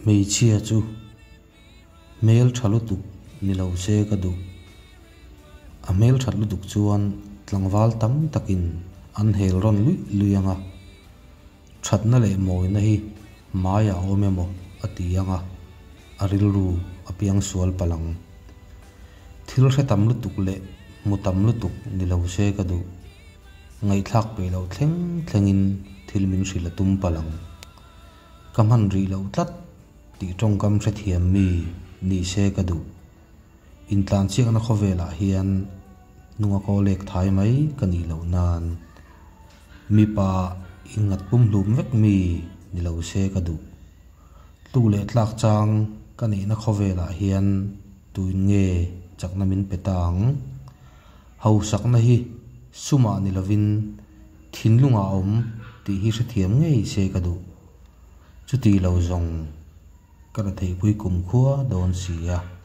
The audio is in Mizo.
Hmeichhia chu hmel tha lutuk ni lo se ka duh. A hmel that lutuk chuan tlangval tam takin an hel rawn luih luih ang a, thatna leh mawina hi hmaiah a awm emaw a ti ang a, a rilru a piang sual palh ang. Thil hre tam lutuk leh hmu tam lutuk ni lo se ka duh. Ngaihthlak peih loh thleng thlengin thil min hrilh a tum palh ang. Ka hman rih loh tlat tih tawngkam hrethiam mi ni se ka duh. Intlanchiakna khawvelah hian hnunga kaw lek thai mai ka nih loh nan mipa inngat pumhlum vek mi ni lo se ka duh. Tluk leh tlak chang ka neihna khawvelah hian tuin nge chakna min pe ta ang? Hausakna hi sumah ni lovin thinlungah a awm tih hi hrethiam ngei se ka duh. Chuti lo zawng ka la theihpui kumkhua dawn si a.